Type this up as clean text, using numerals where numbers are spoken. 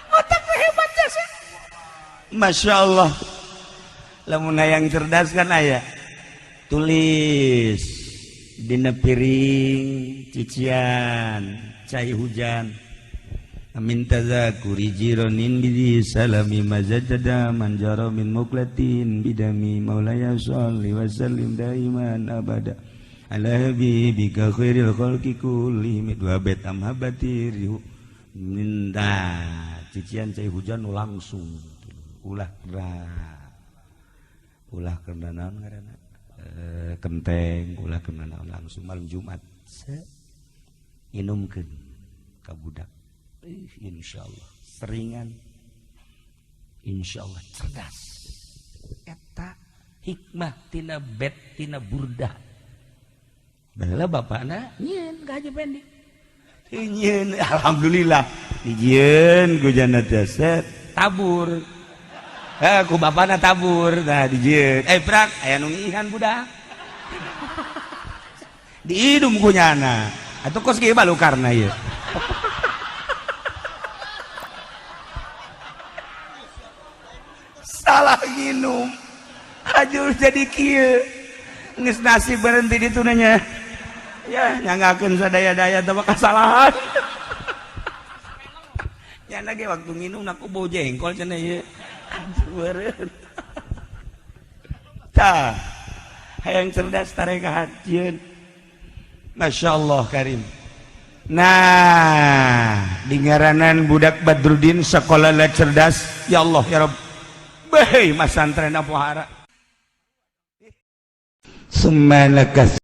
Otak hebat jasa. Masya Allah. Lamun hayang cerdas kan aya. Tulis dina piring cucian cai hujan. Min tazakuri jironin bidi salami mazajada manjara min muklatin bidami maulaya sholli wa sallim daiman abada ala habibika khairil khalqi kullihim dua bet amhabati rihu minta cucian cai hujan langsung ulah ulah kena naon ngaranna kenteng ulah kena naon langsung malam Jumat inumkeun ka budak. Insyaallah seringan, insyaallah cerdas. Eta hikmah tina bet tina burdah. Baheula bapakna nyieun ka Haji Pendi. Nyieun alhamdulillah dijieun ku jana teh tabur. Ku bapakna tabur nah dijieun. Prak aya nu ngiihan budak. Diidum ku nyana. Atuh kos kieu balukarna ieu. Salah nginum hajur jadi kieu geus nasib berhenti di tunanya ya nyanggakeun sadaya-daya teh kesalahan nya lagi waktu nginum aku bau jengkol cenah ieu beureun tah hayang cerdas tarekat jieun. Masya Allah karim. Nah di ngaranan budak Badruddin sekolah cerdas ya Allah ya Rabb. Bahai masantren Abu Hara. Summa lakas